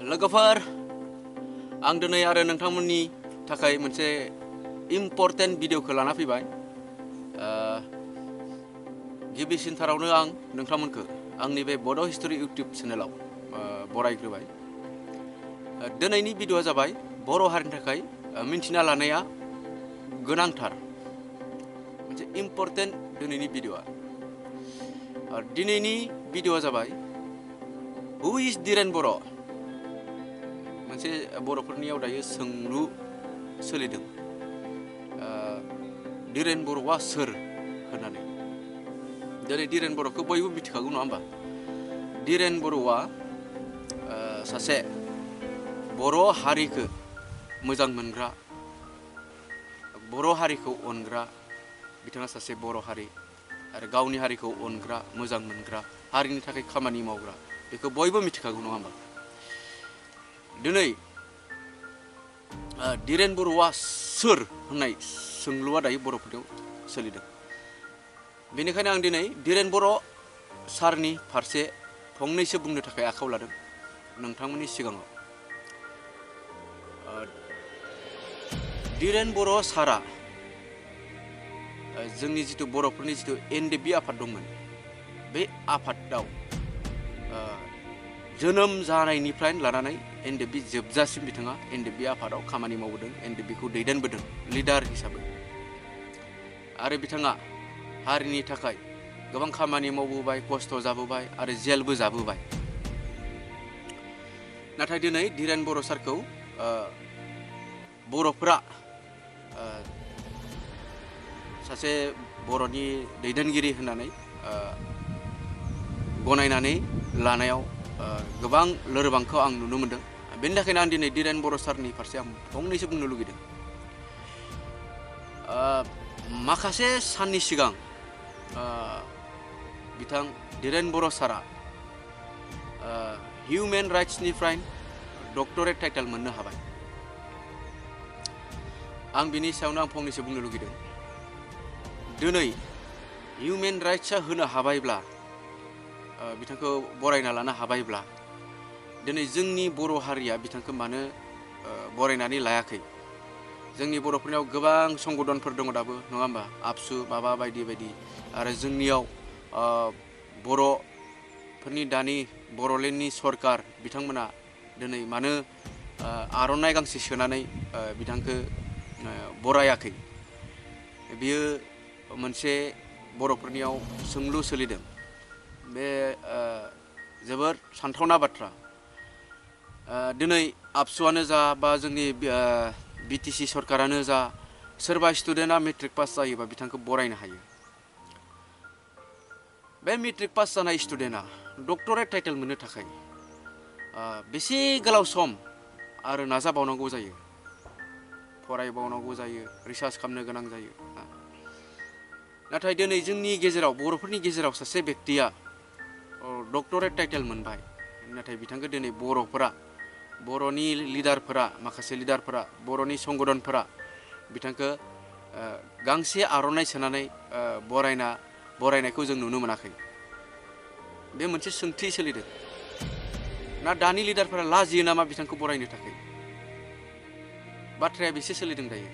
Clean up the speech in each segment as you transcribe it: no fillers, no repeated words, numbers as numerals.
लोगोफोर आं दिनै आरो नोंथांमोननि थाखाय मोनसे इम्पर्टेन्ट भिडिअखौ लाना फैबाय। गिबिसिनथारावनो आं नोंथांमोनखौ आंनि बे बड' हिस्टरि इउटिउब चेनेलाव बरायग्रोबाय। दिनैनि भिडिअआ जाबाय बर' हारिनि थाखाय मिन्थिना लानाया गोनांथार मोनसे इम्पर्टेन्ट दिनैनि भिडिअआ। दिनैनि भिडिअआ जाबाय हु इज धीरेन बर'। मोनसे बर'फोरनियाव दायो सोंलु सोलिदों, धीरेन बर'आ सोर होननानै। दिनै धीरेन बर'खौ बयबो मिथिखागौ नङा होमबा? धीरेन बर'आ सासे बर' हारिखौ मोजां मोनग्रा, बर' हारिखौ अनग्रा, बिथाङा सासे बर' हारि आरो गावनि हारिखौ अनग्रा, मोजां मोनग्रा, हारिनि थाखाय खामानि मावग्रा, बेखौ बयबो मिथिखागौ नङा होमबा? दिनै धीरेन बर'आ सोर होननाय सोंलुआ दायो बर'फोरनियाव सोलिदों। बेनिखायनो आं दिनै धीरेन बर' सारनि फारसे फंनैसो बुंनो थाखाय आखायाव लादों नोंथांमोननि सिगाङाव। धीरेन बर' सारा जोंनि जिथु बर'फोरनि जिथु एनडिएफबि आफाद दंमोन, बे आफादाव जोनोम जानायनिफ्राय लानानै एनडिएफबि जोबजासिम बिथाङा एनडिएफबि आफादाव खामानि मावबोदों, एनडिएफबिखौ दैदेनबोदों लिडार हिसाबै। आरो बिथाङा हारिनि थाखाय गोबां खामानि मावबोबाय, खस्थ' जाबोबाय आरो जेलबो जाबोबाय। नाथाय दिनै धीरेन बर' सारखौ बर'फोरा सासे बर'नि दैदेनगिरि होननानै गनायनानै लानायाव गोबां लोरबांखौ आं नुनो मोनदों। बेनि थाखायनो आं दिनै धीरेन बर' सारनि फारसे आं फंनैसो बुंनो लुगैदों। माखासे साननि सिगां बिथां धीरेन बर' सारा हिउमेन राइट्सनिफ्राय डक्टरेट टाइटेल मोननो हाबाय। आं बिनि सायावनो आं फंनैसो बुंनो लुगैदों। दिनै हिउमेन राइट्सआ होनो हाबायब्ला, बिथांखौ बरायना लानो हाबायब्ला, दिनै जोंनि बर' हारिया बिथांखौ मानो बरायनानै लायाखै? जोंनि बर'फोरनियाव गोबां संगठनफोर दङ दाबो नङा होमबा? आबसु माबा बायदि बायदि। आरो जोंनियाव बर'फोरनि दानि बर'लेण्डनि सरकार बिथांमोना दिनै मानो आर'नाइ गांसे सोनानै बिथांखौ बरायाखै? बेयो मोनसे बर'फोरनियाव सोंलु सोलिदों। बे जोबोर सानथावना बाथ्रा। दिनै आबसुआनो जा बा जोंनि बिटिसि सरकारानो जा, सोरबा स्टुडेन्टआ मेट्रिक पास जायोबा बिथांखौ बरायनो हायो। बे मेट्रिक पास जानाय स्टुडेन्टआ डक्टरेट टाइटेल मोननो थाखाय बेसे गोलाव सम आरो नाजाबावनांगौ जायो, फरायबावनांगौ जायो, रिसार्च खालामनो गोनां जायो। नाथाय दिनै जोंनि गेजेराव, बर'फोरनि गेजेराव सासे बेक्तिया डक्टरेट टाइटेल मोनबाय। नाथाय बिथांखौ दिनै बर'फोरा, बर'नि लिडारफोरा, माखासे लिडारफोरा, बर'नि संगठनफोरा बिथांखौ गांसे आर'नाइ सोनानै बरायनायखौ जों नुनो मोनाखै। बे मोनसे सोंथि सोलिदों। ना दानि लिडारफोरा लाजियो नामा बिथांखौ बरायनो थाखाय? बाथ्राया बेसे सोलिदों दायो।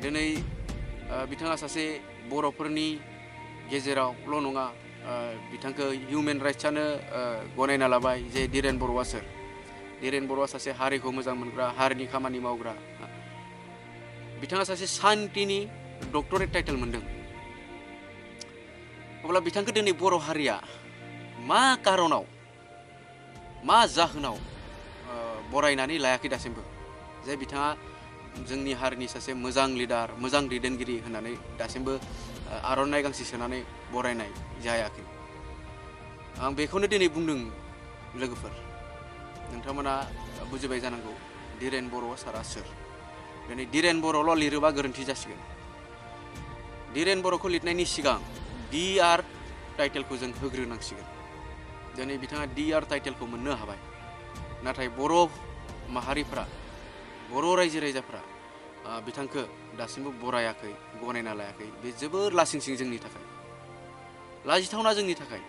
दिनै बिथाङा सासे बर'फोरनि गेजेरावल' नङा, बिथांखौ हिउमेन राइट्सआनो गनायना लाबाय जे धीरेन बर'आ सोर। धीरेन बर'आ सासे हारिखौ मोजां मोनग्रा, हारिनि खामानि मावग्रा। बिथाङा सासे साइन्टिस्टनि डक्टरेट टाइटेल मोनदों। अब्ला बिथांखौ दिनै बर' हारिया मा कारनाव, मा जाहोनाव बरायनानै लायाखै दासिमबो? जे बिथाङा जोंनि हारिनि सासे मोजां लिडार, मोजां दैदेनगिरि होननानै दासिमबो आर'नाइ गांसे सोनानै बरायनाय जायाखै। आं बेखौनो दिनै बुंदों लोगोफोर। नोंथांमोना बुजिबाय जानांगौ धीरेन बर' सारा सोर। दिनै धीरेन बर'ल' लिरोबा गोरोन्थि जासिगोन। धीरेन बर'खौ लिरनायनि सिगां DR टाइटेलखौ जों होग्रोनांसिगोन। दिनै बिथाङा DR टाइटेलखौ मोननो हाबाय। नाथाय बर' माहारिफ्रा, बर' रायजो राजाफ्रा बिथांखौ दासिमबो बरायाखै, गनायना लायाखै। बे जोबोर लासिंसिं जोंनि थाखाय, लाजिथावना जोंनि थाखाय।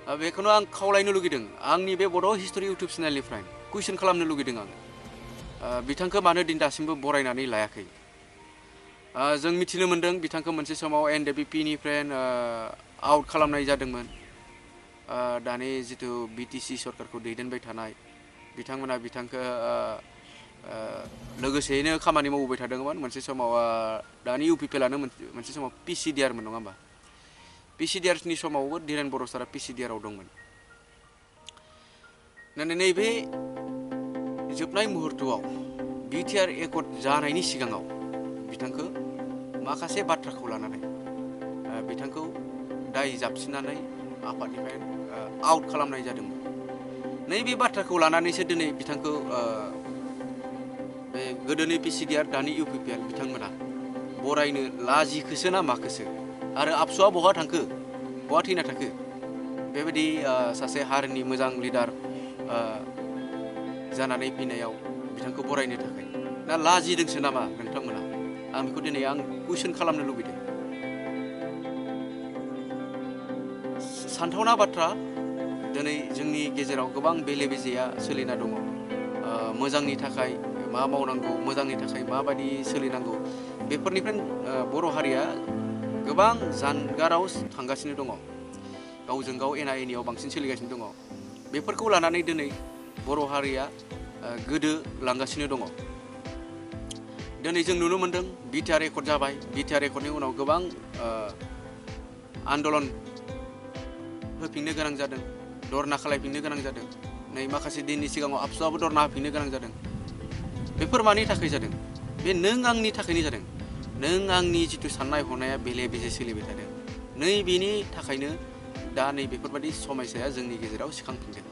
बेखौनो आं खावलायनो लुगैदों आंनि बे बड' हिस्टरि इउटुब चेनेलनिफ्राय कुइसन खालामनो लुगैदों आं बिथांखौ मानो दिन दासिमबो बरायनानै लायाखै जों मिथिनो मोन्दों बिथांखौ मोनसे समाव NDPP निफ्राय आउट खालामनाय जादोंमोन दानि जिथु BTC सरकारखौ दैदेनबाय थानाय बिथांमोना बिथांखौ लोगोसेयैनो खामानि मावबाय थादोंमोन मोनसे समाव दानि UPPLआनो मोनसे समाव PCDR मोन नङा होमबा PCDR नि समावबो धीरेन बर' सारा PCDR आव दंमोन नैबे जोबनाय मुहूर्तआव BTR एकर्ड जानायनि सिगाङाव बिथांखौ माखासे बाथ्राखौ लानानै बिथांखौ दाय जाबसिननानै आफादनिफ्राय आउट खालामनाय जादोंमोन नैबे बाथ्राखौ लानानैसो दिनै बिथांखौ बे गोदोनि PCDR दानि UPPL बिथांमोना बरायनो लाजिखोसो ना माखोसो आरो आबसुआ बहा थांखो बहा थैना थाखो बेबायदि सासे हारिनि मोजां लिडार जानानै फैनायाव बिथांखौ बरायनो थाखाय ना लाजिदोंसो नामा नोंथांमोना आं बेखौ दिनै आं कुइसन खालामनो लुबैदों सानथावना बाथ्रा दिनै जोंनि गेजेराव गोबां बेले बेजेया सोलिना दङ मोजांनि थाखाय मा मावनांगौ मोजांनि थाखाय माबायदि सोलिनांगौ बेफोरनिफ्राय बर' हारिया गोबां जानगाराव थांगासिनो दङ गावजों गाव एना एनियाव बांसिन सोलिगासिनो दङ बेफोरखौ लानानै दिनै बर' हारिया गोदो लांगासिनो दङ दिनै जों नुनो मोन्दों BTR एकर्ड जाबाय BTR एकर्डनि उनाव गोबां आन्दलन होफिननो गोनां जादों धरना खालामफिननो गोनां जादों नै माखासे दिननि सिगाङाव आबसुआबो धरना होफिननो गोनां जादों बेफोर मानि थाखाय जादों बे नों आंनि थाखायनो जादों नों आंनि जिथु साननाय हनाया बेले बेजे सोलिबाय थादों नै बेनि थाखायनो दा नै बेफोरबायदि समस्याया जोंनि गेजेराव सिखांफिनदों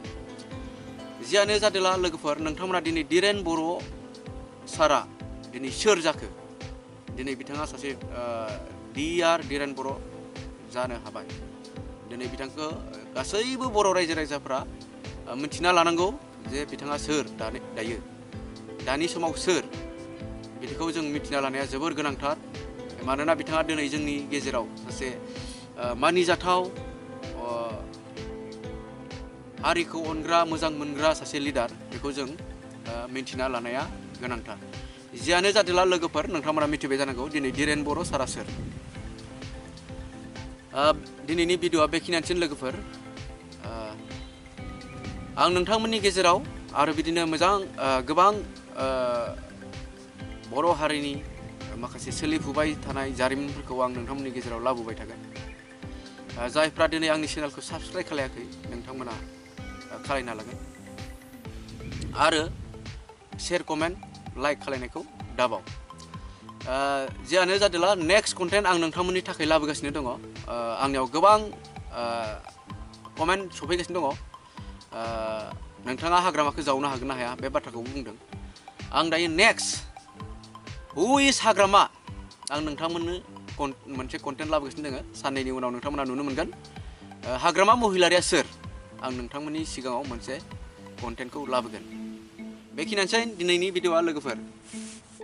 जियानो जादोला लोगोफोर नोंथांमोना दिनै धीरेन बर' सारा दिनै सोर जाखो दिनै बिथाङा सासे DR धीरेन बर' जानो हाबाय दिनै बिथांखौ गासैबो बर' रायजो राजाफ्रा मिथिना लानांगौ जे बिथाङा सोर दायो दानि समाव सोर बेखौ जों मिथिना लानाया जोबोर गोनांथार मानोना बिथाङा दिनै जोंनि गेजेराव सासे मानिजाथाव हारिखौ अनग्रा मोजां मोनग्रा सासे लिडार बेखौ जों मिथिना लानाया गोनांथार जियानो जादोला लोगोफोर नोंथांमोना मिथिबाय जानांगौ दिनै धीरेन बर' सारा सोर दिनैनि भिडिअ'आ बेखिनियानोसै लोगोफोर आं नोंथांमोननि गेजेराव आरो बिदिनो मोजां गोबां बर' हारिनि माखासे सोलिफुबाय थानाय जारिमिनफोरखौ आं नोंथांमोननि गेजेराव लाबोबाय थागोन जायफ्रा दिनै आंनि चेनेलखौ साबस्क्राइब खालायाखै नोंथांमोना खालायना लागोन आरो शेयार कमेन्ट लाइक खालायनायखौ दाबाव जियानो जादोला नेक्स्ट कन्टेन्ट आं नोंथांमोननि थाखाय लाबोगासिनो दङ आंनियाव गोबां कमेन्ट सफैगासिनो दङ नोंथाङा हाग्रामाखौ जावनो हागोन ना हाया बे बाथ्राखौबो बुंदों आं दायो नेक्स्ट हु इज हाग्रामा आं नोंथांमोननो मोनसे कन्टेन्ट लाबोगासिनो दङ साननैनि उनाव नोंथांमोना नुनो मोनगोन हाग्रामा महिलारिया सोर आं नोंथांमोननि सिगाङाव मोनसे कन्टेन्टखौ लाबोगोन बेखिनियानोसै दिनैनि भिडिअ'आ लोगोफोर